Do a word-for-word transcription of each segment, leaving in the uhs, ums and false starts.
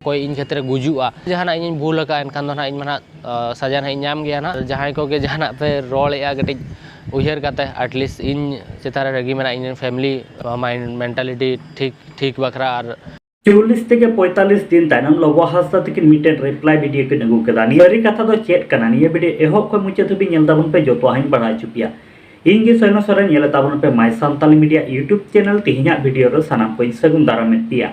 ᱚᱠᱚᱭ ᱤᱧ ᱠᱷᱟᱹᱛᱤᱨ ᱮ ᱜᱩᱡᱩᱜᱼᱟ, ᱡᱟᱦᱟᱱᱟᱜ ᱤᱧᱤᱧ ᱵᱷᱩᱞ ᱟᱠᱟᱫᱼᱟ, ᱮᱱᱠᱷᱟᱱ ᱫᱚ ᱱᱟᱦᱟᱜ ᱤᱧ ᱢᱟ ᱱᱟᱦᱟᱜ, ᱟ, ᱥᱟᱡᱟ ᱱᱟᱦᱟᱜ ᱤᱧ ᱧᱟᱢ ᱜᱮᱭᱟ ᱱᱟᱦᱟᱜ᱾ ᱡᱟᱦᱟᱸᱭ ᱠᱚᱜᱮ ᱡᱟᱦᱟᱱᱟᱜ ᱯᱮ ᱨᱚᱲᱮᱫᱼᱟ, ᱠᱟᱹᱴᱤᱡ ᱩᱭᱦᱟᱹᱨ ᱠᱟᱛᱮ, at least ᱤᱧ ᱪᱮᱛᱟᱱ ᱨᱮ ᱨᱟᱹᱜᱤ ᱢᱮᱱᱟᱜ, ᱤᱧ ᱨᱮᱱ family, ᱟ, mind mentality ᱴᱷᱤᱠ, ᱴᱷᱤᱠ ᱵᱟᱠᱷᱨᱟ᱾ ᱟᱨ ᱪᱚᱞᱞᱤᱥ ᱛᱷᱮᱠᱮ ᱯᱚᱸᱭᱛᱟᱞᱞᱤᱥ ᱫᱤᱱ ᱛᱟᱭᱱᱚᱢ ᱞᱚᱵᱚ ᱦᱟᱸᱥᱫᱟ ᱛᱟᱹᱠᱤᱱ ᱢᱤᱫᱴᱮᱱ reply video ᱠᱤᱱ ᱟᱹᱜᱩ ᱠᱮᱫᱟ᱾ ᱱᱤᱭᱟᱹ ᱥᱟᱹᱨᱤ ᱠᱟᱛᱷᱟ ᱫᱚ ᱪᱮᱫ ᱠᱟᱱᱟ? ᱱᱤᱭᱟᱹ video ᱮᱦᱚᱵ ᱠᱷᱚᱱ ᱢᱩᱪᱟᱹᱫ ᱫᱷᱟᱹᱵᱤᱡ ᱧᱮᱞ ᱛᱟᱵᱚᱱ ᱯᱮ, ᱡᱚᱛᱚᱣᱟᱜ ᱤᱧ ᱵᱟᱲᱟᱭ ᱦᱚᱪᱚ ᱯᱮᱭᱟ᱾ ᱤᱧ ᱜᱮ ᱥᱚᱭᱱᱚ ᱥᱚᱨᱮᱱ, ᱧᱮᱞᱮᱫ ᱛᱟᱵᱚᱱ ᱯᱮ My Santali Media YouTube channel᱾ ᱛᱮᱦᱮᱧᱟᱜ video ᱨᱮ ᱥᱟᱱᱟᱢ ᱠᱚᱧ ᱥᱟᱹᱜᱩᱱ ᱫᱟᱨᱟᱢᱮᱫ ᱯᱮᱭᱟ᱾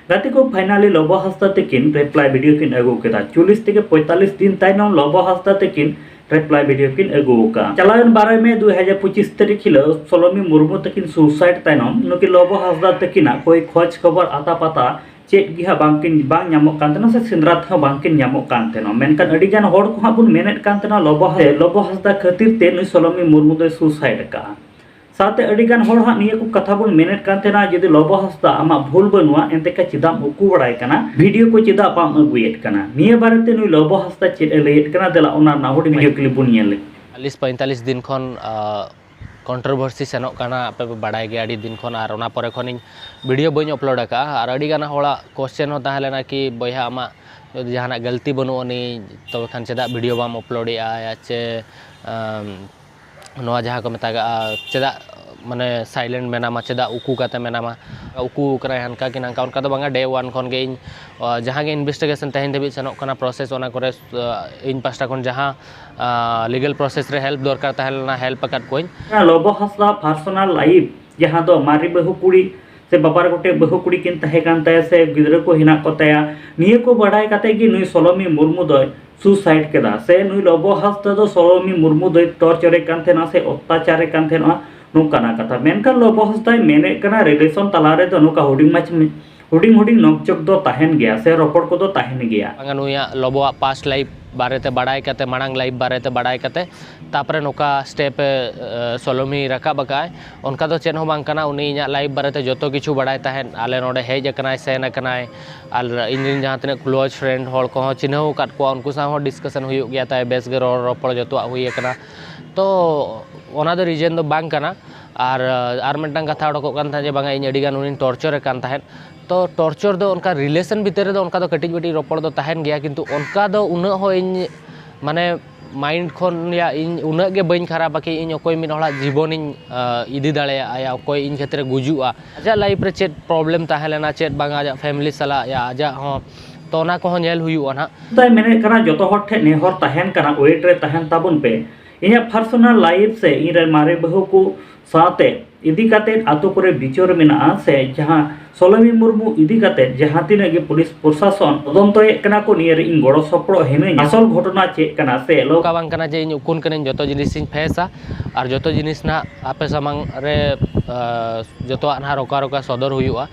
ᱜᱟᱛᱮ ᱠᱚ, finally ᱞᱚᱵᱚ ᱦᱟᱸᱥᱫᱟ ᱛᱟᱹᱠᱤᱱ reply video ᱠᱤᱱ ᱟᱹᱜᱩ ᱠᱮᱫᱟ᱾ ᱪᱚᱞᱞᱤᱥ ᱛᱷᱮᱠᱮ ᱯᱚᱸᱭᱛᱟᱞᱞᱤᱥ ᱫᱤᱱ ᱛᱟᱭᱱᱚᱢ ᱞᱚᱵᱚ ᱦᱟᱸᱥᱫᱟ ᱛᱟᱹᱠᱤᱱ reply video ᱠᱤᱱ ᱟᱹᱜᱩ ᱟᱠᱟᱫᱼᱟ᱾ ᱪᱟᱞᱟᱣᱮᱱ ᱵᱟᱨᱚᱭ ᱢᱮ ᱫᱩ ᱦᱟᱡᱟᱨ ᱯᱚᱸᱪᱤᱥ ᱛᱟᱹᱨᱤᱠᱷ ᱦᱤᱞᱳᱜ ᱥᱚᱞᱚᱢᱤ ᱢᱩᱨᱢᱩ ᱛᱟᱹᱠᱤᱱ suicide ᱛᱟᱭᱱᱚᱢ ᱱᱩᱠᱤᱱ ᱞᱚᱵᱚ ᱦᱟᱸᱥᱫᱟ ᱛᱟᱹᱠᱤᱱᱟᱜ ᱠᱳᱭ ᱠᱷᱚᱡᱽ ᱠᱷᱚᱵᱚᱨ ᱟᱛᱟ ᱯᱟᱛᱟ ᱪᱮᱫ ᱜᱮ ᱦᱟᱸᱜ ᱵᱟᱝᱠᱤᱱ, ᱵᱟᱝ ᱧᱟᱢᱚᱜ ᱠᱟᱱ ᱛᱟᱦᱮᱱᱟ ᱥᱮ ᱥᱮᱸᱫᱽᱨᱟ ᱛᱮᱦᱚᱸ ᱵᱟᱝᱠᱤᱱ ᱧᱟᱢᱚᱜ ᱠᱟᱱ ᱛᱟᱦᱮᱱᱟ᱾ ᱢᱮᱱᱠᱷᱟᱱ ᱟᱹᱰᱤ ᱜᱟᱱ ᱦᱚᱲ ᱠᱚ ᱦᱟᱸᱜ ᱵᱚᱱ ᱢᱮᱱᱮᱫ ᱠᱟᱱ ᱛᱟᱦᱮᱱᱟ ᱞᱚᱵᱚ, ᱞᱚᱵᱚ ᱦᱟᱸᱥᱫᱟ ᱠᱷᱟᱹᱛᱤᱨ ᱛᱮ ᱱᱩᱭ ᱥᱚᱞᱚᱢᱤ ᱢᱩᱨᱢᱩ ᱫᱚᱭ suicide ᱟᱠᱟᱫᱼᱟ᱾ ᱥᱟᱶᱛᱮ ᱟᱹᱰᱤ ᱜᱟᱱ ᱦᱚᱲ ᱦᱟᱸᱜ ᱱᱤᱭᱟᱹ ᱠᱚ ᱠᱟᱛᱷᱟ ᱵᱚᱱ ᱢᱮᱱᱮᱫ ᱠᱟᱱ ᱛᱟᱦᱮᱱᱟ, ᱡᱩᱫᱤ ᱞᱚᱵᱚ ᱦᱟᱸᱥᱫᱟ ᱟᱢᱟᱜ ᱵᱷᱩᱞ ᱵᱟᱹᱱᱩᱜᱼᱟ, ᱮᱱᱛᱮ ᱠᱷᱟᱱ ᱪᱮᱫᱟᱜ ᱮᱢ ᱩᱠᱩ ᱵᱟᱲᱟᱭ ᱠᱟᱱᱟ? video ᱠᱚ ᱪᱮᱫᱟᱜ ᱵᱟᱢ ᱟᱹᱜᱩᱭᱮᱫ ᱠᱟᱱᱟ? ᱱᱤᱭᱟᱹ ᱵᱟᱨᱮᱛᱮ ᱱᱩᱭ ᱞᱚᱵᱚ ᱦᱟᱸᱥᱫᱟ ᱪᱮᱫ ᱮ ᱞᱟᱹᱭᱮᱫ ᱠᱟᱱᱟ, ᱫᱮᱞᱟ ᱚᱱᱟ ᱨᱮᱱᱟᱜ ᱦᱩᱰᱤᱧ video clip ᱵᱚᱱ ᱧᱮᱞ ᱞᱮᱜᱮ᱾ ᱪᱚᱞᱞᱤᱥ ᱯᱚᱸᱭᱛᱟᱞᱞᱤᱥ ᱫᱤᱱ ᱠᱷᱚᱱ, ᱟ, controversy ᱥᱮᱱᱚᱜ ᱠᱟᱱᱟ, ᱟᱯᱮ ᱯᱮ ᱵᱟᱲᱟᱭ ᱜᱮᱭᱟ ᱟᱹᱰᱤ ᱫᱤᱱ ᱠᱷᱚᱱ, ᱟᱨ ᱚᱱᱟ ᱯᱚᱨᱮ ᱠᱷᱚᱱᱤᱧ video ᱵᱟᱹᱧ upload ᱟᱠᱟᱫᱼᱟ᱾ ᱟᱨ ᱟᱹᱰᱤ ᱜᱟᱱ ᱦᱚᱲᱟᱜ question ᱦᱚᱸ ᱛᱟᱦᱮᱸ ᱞᱮᱱᱟ ᱠᱤ, "ᱵᱚᱭᱦᱟ, ᱟᱢᱟᱜ ᱡᱩᱫᱤ ᱡᱟᱦᱟᱱᱟᱜ ᱜᱟᱹᱞᱛᱤ ᱵᱟᱹᱱᱩᱜ ᱟᱹᱱᱤᱡ, ᱛᱚᱵᱮ ᱠᱷᱟᱱ ᱪᱮᱫᱟᱜ video ᱵᱟᱢ upload ᱮᱫᱼᱟ?" ᱭᱟ ᱪᱮ, ᱟᱢ, ᱱᱚᱣᱟ ᱡᱟᱦᱟᱸ ᱠᱚ ᱢᱮᱛᱟᱜᱟᱜᱼᱟ, ᱪᱮᱫᱟᱜ ᱢᱟᱱᱮ silent ᱢᱮᱱᱟᱢᱟ, ᱪᱮᱫᱟᱜ ᱩᱠᱩ ᱠᱟᱛᱮ ᱢᱮᱱᱟᱢᱟ, ᱩᱠᱩ ᱠᱟᱱᱟᱭ ᱦᱟᱱᱠᱟ ᱠᱤ ᱱᱟᱝᱠᱟ, ᱚᱱᱠᱟ ᱫᱚ ᱵᱟᱝᱟ᱾ Day one ᱠᱷᱚᱱ ᱜᱮ ᱤᱧ, ᱟ, ᱡᱟᱦᱟᱸ ᱜᱮ investigation ᱛᱮᱦᱮᱧ ᱫᱷᱟᱹᱵᱤᱡ ᱥᱮᱱᱚᱜ ᱠᱟᱱᱟ process, ᱚᱱᱟ ᱠᱚᱨᱮ, ᱟ, ᱤᱧ ᱯᱟᱦᱴᱟ ᱠᱷᱚᱱ ᱡᱟᱦᱟᱸ, ᱟ, legal process ᱨᱮ help ᱫᱚᱨᱠᱟᱨ ᱛᱟᱦᱮᱸ ᱞᱮᱱᱟ, help ᱟᱠᱟᱫ ᱠᱚᱣᱟᱧ᱾ ᱞᱚᱵᱚ ᱦᱟᱸᱥᱫᱟ personal life, ᱡᱟᱦᱟᱸ ᱫᱚ ᱢᱟᱨᱮ ᱵᱟᱹᱦᱩ ᱠᱩᱲᱤ ᱥᱮ ᱵᱟᱵᱟ ᱨᱮ ᱜᱚᱴᱮᱡ ᱵᱟᱹᱦᱩ ᱠᱩᱲᱤ ᱠᱤᱱ ᱛᱟᱦᱮᱸ ᱠᱟᱱ ᱛᱟᱭᱟ ᱥᱮ ᱜᱤᱫᱽᱨᱟᱹ ᱠᱚ ᱦᱮᱱᱟᱜ ᱠᱚ ᱛᱟᱭᱟ, ᱱᱤᱭᱟᱹ ᱠᱚ ᱵᱟᱰᱟᱭ ᱠᱟᱛᱮ ᱜᱮ ᱱᱩᱭ ᱥᱚᱞᱚᱢᱤ ᱢᱩᱨᱢᱩ ᱫᱚᱭ suicide ᱠᱮᱫᱟ᱾ ᱥᱮ ᱱᱩᱭ ᱞᱚᱵᱚ ᱦᱟᱸᱥᱫᱟ ᱫᱚ ᱥᱚᱞᱚᱢᱤ ᱢᱩᱨᱢᱩ ᱫᱚᱭ torture ᱮ ᱠᱟᱱ ᱛᱟᱦᱮᱱᱟ ᱥᱮ ᱚᱛᱛᱟᱪᱟᱨ ᱮ ᱠᱟᱱ ᱛᱟᱦᱮᱱᱟ, ᱱᱚᱝᱠᱟᱱᱟᱜ ᱠᱟᱛᱷᱟ᱾ ᱢᱮᱱᱠᱷᱟᱱ ᱞᱚᱵᱚ ᱦᱟᱸᱥᱫᱟᱭ ᱢᱮᱱᱮᱫ ᱠᱟᱱᱟ, relation ᱛᱟᱞᱟ ᱨᱮᱫᱚ ᱱᱚᱝᱠᱟ ᱦᱩᱰᱤᱧ ᱢᱟᱪᱷᱟ, ᱦᱩᱰᱤᱧ ᱦᱩᱰᱤᱧ ᱱᱚᱠᱡᱚᱠ ᱫᱚ ᱛᱟᱦᱮᱱ ᱜᱮᱭᱟ ᱥᱮ ᱨᱚᱯᱚᱲ ᱠᱚᱫᱚ ᱛᱟᱦᱮᱱ ᱜᱮᱭᱟ᱾ ᱵᱟᱝᱟ, ᱱᱩᱭᱟᱜ ᱞᱚᱵᱚᱣᱟᱜ past life ᱵᱟᱨᱮᱛᱮ ᱵᱟᱲᱟᱭ ᱠᱟᱛᱮ, ᱢᱟᱲᱟᱝ life ᱵᱟᱨᱮᱛᱮ ᱵᱟᱲᱟᱭ ᱠᱟᱛᱮ, ᱛᱟᱯᱚᱨᱮ ᱱᱚᱝᱠᱟ step ᱮ, ᱮ, ᱥᱚᱞᱚᱢᱤ ᱨᱟᱠᱟᱵ ᱟᱠᱟᱫᱼᱟᱭ᱾ ᱚᱱᱠᱟ ᱫᱚ ᱪᱮᱫ ᱦᱚᱸ ᱵᱟᱝ ᱠᱟᱱᱟ, ᱩᱱᱤ ᱤᱧᱟᱹᱜ life ᱵᱟᱨᱮᱛᱮ ᱡᱚᱛᱚ ᱠᱤᱪᱷᱩ ᱵᱟᱲᱟᱭ ᱛᱟᱦᱮᱸᱫ᱾ ᱟᱞᱮ ᱱᱚᱰᱮ ᱦᱮᱡ ᱟᱠᱟᱱᱟᱭ, ᱥᱮᱱ ᱟᱠᱟᱱᱟᱭ, ᱟᱨ ᱤᱧ ᱨᱮᱱ ᱡᱟᱦᱟᱸ ᱛᱤᱱᱟᱹᱜ close friend ᱦᱚᱲ ᱠᱚᱦᱚᱸ ᱪᱤᱱᱦᱟᱹᱣ ᱟᱠᱟᱫ ᱠᱚᱣᱟ, ᱩᱱᱠᱩ ᱥᱟᱶ ᱦᱚᱸ discussion ᱦᱩᱭᱩᱜ ᱜᱮᱭᱟ ᱛᱟᱭ, ᱵᱮᱥ ᱜᱮ ᱨᱚᱲ ᱨᱚᱯᱚᱲ ᱡᱚᱛᱚᱣᱟᱜ ᱦᱩᱭ ᱟᱠᱟᱱᱟ᱾ ᱛᱚ ᱚᱱᱟ ᱫᱚ reason ᱫᱚ ᱵᱟᱝ ᱠᱟᱱᱟ᱾ ᱟᱨ, ᱟᱨ ᱢᱤᱫᱴᱟᱝ ᱠᱟᱛᱷᱟ ᱚᱰᱚᱠᱚᱜ ᱠᱟᱱ ᱛᱟᱦᱮᱸᱫ ᱡᱮ ᱵᱟᱝᱟ, ᱤᱧ ᱟᱹᱰᱤ ᱜᱟᱱ ᱩᱱᱤᱧ torture ᱮ ᱠᱟᱱ ᱛᱟᱦᱮᱸᱫ᱾ ᱛᱚ ᱴᱚᱨᱪᱚᱨ ᱫᱚ ᱚᱱᱠᱟ ᱨᱤᱞᱮᱥᱚᱱ ᱵᱷᱤᱛᱤᱨ ᱨᱮᱫᱚ ᱚᱱᱠᱟ ᱫᱚ ᱠᱟᱹᱴᱤᱡ ᱢᱟᱹᱴᱤᱡ ᱨᱚᱯᱚᱲ ᱫᱚ ᱛᱟᱦᱮᱱ ᱜᱮᱭᱟ, ᱠᱤᱱᱛᱩ ᱚᱱᱠᱟ ᱫᱚ ᱩᱱᱟᱹᱜ ᱦᱚᱸ ᱤᱧ ᱢᱟᱱᱮ ᱢᱟᱭᱤᱱᱰ ᱠᱷᱚᱱ ᱭᱟ ᱤᱧ ᱩᱱᱟᱹᱜ ᱜᱮ ᱵᱟᱹᱧ ᱠᱷᱟᱨᱟᱯᱟ ᱠᱤ ᱤᱧ ᱚᱠᱚᱭ ᱢᱤᱫ ᱦᱚᱲᱟᱜ ᱡᱤᱵᱚᱱᱤᱧ ᱤᱫᱤ ᱫᱟᱲᱮᱭᱟᱜᱼᱟ, ᱭᱟ ᱚᱠᱚᱭ ᱤᱧ ᱠᱷᱟᱹᱛᱤᱨ ᱮ ᱜᱩᱡᱩᱜᱼᱟ, ᱟᱡᱟᱜ ᱞᱟᱭᱤᱯᱷ ᱨᱮ ᱪᱮᱫ ᱯᱨᱚᱵᱞᱮᱢ ᱛᱟᱦᱮᱸ ᱞᱮᱱᱟ, ᱪᱮᱫ ᱵᱟᱝ ᱟᱡᱟᱜ ᱯᱷᱮᱢᱤᱞᱤ ᱥᱟᱞᱟᱜ ᱭᱟ ᱟᱡᱟᱜ ᱦᱚᱸ, ᱛᱚ ᱚᱱᱟ ᱠᱚᱦᱚᱸ ᱧᱮᱞ ᱦᱩᱭᱩᱜᱼᱟ ᱱᱟᱦᱟᱜ᱾ ᱛᱟᱭ ᱢᱮᱱᱮᱫ ᱠᱟᱱᱟ, ᱡᱚᱛᱚ ᱦᱚᱲ ᱴᱷᱮᱱ ᱱᱮᱦᱚᱨ ᱛᱟᱦᱮᱱ ᱠᱟᱱᱟ, ᱳᱭᱮᱴ ᱨᱮ ᱛᱟᱦᱮᱱ ᱛᱟᱵᱚᱱ ᱯᱮ᱾ ᱤᱧᱟᱹᱜ ᱯᱟᱨᱥᱚᱱᱟᱞ ᱞᱟᱭᱤᱯᱷ ᱥᱮ ᱤᱧ ᱨᱮᱱ ᱢᱟᱨᱮ ᱵᱟᱹᱦᱩ ᱠᱚ ᱥᱟᱶᱛᱮ ᱤᱫᱤ ᱠᱟᱛᱮ ᱟᱛᱳ ᱠᱚᱨᱮ ᱵᱤᱪᱟᱹᱨ ᱢᱮᱱᱟᱜᱼᱟ ᱥᱮ ᱡᱟᱦᱟᱸ ᱥᱳᱞᱳᱢᱤ ᱢᱩᱨᱢᱩ ᱤᱫᱤ ᱠᱟᱛᱮ ᱡᱟᱦᱟᱸ ᱛᱤᱱᱟᱹᱜ ᱜᱮ ᱯᱩᱞᱤᱥ ᱯᱨᱚᱥᱟᱥᱚᱱ ᱛᱚᱫᱚᱱᱛᱚᱭᱮᱫ ᱠᱟᱱᱟ ᱠᱚ, ᱱᱤᱭᱟᱹ ᱨᱮ ᱤᱧ ᱜᱚᱲᱚ ᱥᱚᱯᱚᱦᱚᱫ ᱦᱤᱱᱟᱹᱧᱟ᱾ ᱟᱥᱚᱞ ᱜᱷᱚᱴᱚᱱᱟ ᱪᱮᱫ ᱠᱟᱱᱟ ᱥᱮ ᱞᱚ ᱚᱱᱠᱟ ᱵᱟᱝ ᱠᱟᱱᱟ ᱡᱮ ᱤᱧ ᱩᱠᱩᱱ ᱠᱟᱹᱱᱟᱹᱧ, ᱡᱚᱛᱚ ᱡᱤᱱᱤᱥ ᱤᱧ ᱯᱷᱮᱥᱟ ᱟᱨ ᱡᱚᱛᱚ ᱡᱤᱱᱤᱥ ᱱᱟᱦᱟᱜ ᱟᱯᱮ ᱥᱟᱢᱟᱝ ᱨᱮ ᱡᱚᱛᱚᱣᱟᱜ ᱱᱟᱦᱟᱜ ᱨᱚᱠᱟ ᱨᱚᱠᱟ ᱥᱚᱫᱚᱨ ᱦᱩᱭᱩᱜᱼᱟ᱾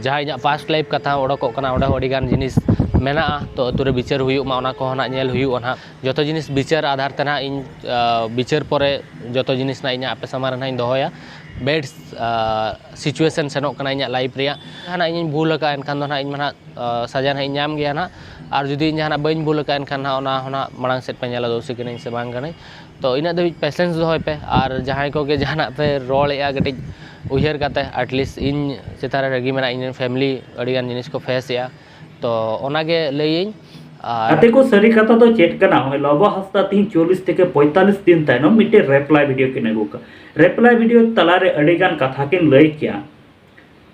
ᱡᱟᱦᱟᱸ ᱤᱧᱟᱹᱜ ᱯᱟᱥᱴ ᱞᱟᱭᱤᱯᱷ ᱠᱟᱛᱷᱟ ᱚᱰᱚᱠᱚᱜ ᱠᱟᱱᱟ, ᱚᱸᱰᱮ ᱦᱚᱸ ᱟᱹᱰᱤᱜᱟᱱ ᱡᱤᱱᱤᱥ ᱢᱮᱱᱟᱜᱼᱟ, ᱛᱚ ᱟᱹᱛᱩ ᱨᱮ ᱵᱤᱪᱟᱹᱨ ᱦᱩᱭᱩᱜ ᱢᱟ, ᱚᱱᱟ ᱠᱚᱦᱚᱸ ᱱᱟᱦᱟᱜ ᱧᱮᱞ ᱦᱩᱭᱩᱜᱼᱟ ᱱᱟᱦᱟᱜ᱾ ᱡᱚᱛᱚ ᱡᱤᱱᱤᱥ ᱵᱤᱪᱟᱹᱨ ᱟᱫᱷᱟᱨ ᱛᱮ ᱱᱟᱦᱟᱜ ᱤᱧ ᱵᱤᱪᱟᱹᱨ ᱯᱚᱨᱮ ᱡᱚᱛᱚ ᱡᱤᱱᱤᱥ ᱱᱟᱦᱟᱜ ᱤᱧ ᱟᱯᱮ ᱥᱟᱢᱟᱝ ᱨᱮ ᱱᱟᱦᱟᱜ ᱤᱧ ᱫᱚᱦᱚᱭᱟ᱾ ᱵᱮᱰ ᱥᱤᱪᱩᱭᱮᱥᱚᱱ ᱥᱮᱱᱚᱜ ᱠᱟᱱᱟ ᱤᱧᱟᱹᱜ ᱞᱟᱭᱤᱯᱷ ᱨᱮᱭᱟᱜ, ᱡᱟᱦᱟᱱᱟᱜ ᱤᱧᱤᱧ ᱵᱷᱩᱞ ᱟᱠᱟᱫᱼᱟ ᱮᱱᱠᱷᱟᱱ ᱫᱚ ᱱᱟᱦᱟᱜ ᱤᱧ ᱢᱟ ᱱᱟᱦᱟᱜ ᱥᱟᱡᱟ ᱱᱟᱦᱟᱜ ᱤᱧ ᱧᱟᱢ ᱜᱮᱭᱟ ᱱᱟᱦᱟᱜ᱾ ᱟᱨ ᱡᱩᱫᱤ ᱤᱧ ᱡᱟᱦᱟᱱᱟᱜ ᱵᱟᱹᱧ ᱵᱷᱩᱞ ᱟᱠᱟᱫᱼᱟ ᱮᱱᱠᱷᱟᱱ ᱱᱟᱦᱟᱜ ᱚᱱᱟ ᱦᱚᱸ ᱱᱟᱦᱟᱜ ᱢᱟᱲᱟᱝ ᱥᱮᱫ ᱯᱮ ᱧᱮᱞᱟ ᱫᱳᱥᱤ ᱠᱟᱹᱱᱟᱹᱧ ᱥᱮ ᱵᱟᱝ ᱠᱟᱹᱱᱟᱹᱧ᱾ ᱛᱚ ᱤᱱᱟᱹᱜ ᱫᱷᱟᱹᱵᱤᱡ ᱯᱮᱥᱮᱱᱥ ᱫᱚᱦᱚᱭ ᱯᱮ, ᱟᱨ ᱡᱟᱦᱟᱸᱭ ᱠᱚᱜᱮ ᱡᱟᱦᱟᱱᱟᱜ ᱯᱮ ᱨᱚᱲᱮᱫᱼᱟ ᱠᱟᱹᱴᱤᱡ ᱩᱭᱦᱟᱹᱨ ᱠᱟᱛᱮ, ᱟᱴᱞᱤᱥᱴ ᱤᱧ ᱪᱮᱛᱟᱱ ᱨᱮ ᱨᱟᱹᱜᱤ ᱢᱮᱱᱟᱜᱼᱟ, ᱤᱧ ᱨᱮᱱ ᱯᱷᱮᱢᱤᱞᱤ ᱟᱹᱰᱤᱜᱟᱱ ᱡᱤᱱᱤᱥ ᱠᱚ ᱯᱷᱮᱥ ᱮᱫᱼᱟ᱾ ᱛᱚ ᱚᱱᱟᱜᱮ ᱞᱟᱹᱭᱟᱹᱧ᱾ ᱟᱨ ᱜᱟᱛᱮ ᱠᱚ, ᱥᱟᱹᱨᱤ ᱠᱟᱛᱷᱟ ᱫᱚ ᱪᱮᱫ ᱠᱟᱱᱟ? ᱱᱚᱜᱼᱚᱭ ᱞᱚᱵᱚ ᱦᱟᱸᱥᱫᱟ ᱛᱤᱦᱤᱧ ᱪᱚᱞᱞᱤᱥ ᱛᱷᱮᱠᱮ ᱯᱚᱸᱭᱛᱟᱞᱞᱤᱥ ᱫᱤᱱ ᱛᱟᱭᱱᱚᱢ ᱢᱤᱫᱴᱮᱱ ᱨᱮᱯᱞᱟᱭ ᱵᱷᱤᱰᱤᱭᱳ ᱠᱤᱱ ᱟᱹᱜᱩ ᱠᱟᱜᱼᱟ᱾ ᱨᱮᱯᱞᱟᱭ ᱵᱷᱤᱰᱤᱭᱳ ᱛᱟᱞᱟᱨᱮ ᱟᱹᱰᱤᱜᱟᱱ ᱠᱟᱛᱷᱟ ᱠᱤᱱ ᱞᱟᱹᱭ ᱠᱮᱭᱟ,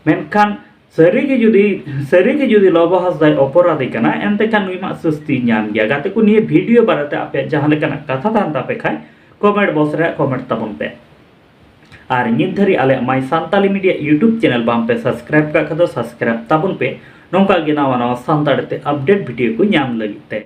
ᱢᱮᱱᱠᱷᱟᱱ ᱥᱟᱹᱨᱤᱜᱮ ᱡᱩᱫᱤ ᱥᱟᱹᱨᱤᱜᱮ ᱡᱩᱫᱤ ᱞᱚᱵᱚ ᱦᱟᱸᱥᱫᱟᱭ ᱚᱯᱚᱨᱟᱫᱤ ᱠᱟᱱᱟ, ᱮᱱᱛᱮ ᱠᱷᱟᱱ ᱱᱩᱭ ᱢᱟ ᱥᱟᱹᱥᱛᱤ ᱧᱟᱢ ᱜᱮᱭᱟ᱾ ᱜᱟᱛᱮ ᱠᱚ, ᱱᱤᱭᱟᱹ ᱵᱷᱤᱰᱤᱭᱳ ᱵᱟᱨᱮᱛᱮ ᱟᱯᱮᱭᱟᱜ ᱡᱟᱦᱟᱸ ᱞᱮᱠᱟᱱᱟᱜ ᱠᱟᱛᱷᱟ ᱛᱟᱦᱮᱱ ᱛᱟᱯᱮ ᱠᱷᱟᱡ ᱠᱚᱢᱮᱱᱴ ᱵᱚᱠᱥ ᱨᱮ ᱠᱚᱢᱮᱱᱴ ᱛᱟᱵᱚᱱ ᱯᱮ᱾ ᱟᱨ ᱱᱤᱛ ᱫᱷᱟᱹᱨᱤᱡ ᱟᱞᱮᱭᱟᱜ ᱢᱟᱭ ᱥᱟᱱᱛᱟᱞᱤ ᱢᱤᱰᱤᱭᱟ ᱭᱩᱴᱩᱵᱽ ᱪᱮᱱᱮᱞ ᱵᱟᱝ ᱯᱮ ᱥᱟᱵᱥᱠᱨᱟᱭᱤᱵ ᱠᱟᱜ ᱠᱷᱟᱡ ᱫᱚ ᱥᱟᱵᱥᱠᱨᱟᱭᱤᱵ ᱛᱟᱵᱚᱱ ᱯᱮ, ᱱᱚᱝᱠᱟ ᱜᱮ ᱱᱟᱣᱟ ᱱᱟᱣᱟ ᱥᱟᱱᱛᱟᱲᱤ ᱛᱮ ᱟᱯᱰᱮᱴ ᱵᱷᱤᱰᱤᱭᱳ ᱠᱚ ᱧᱟᱢ ᱞᱟᱹᱜᱤᱫ ᱛᱮ᱾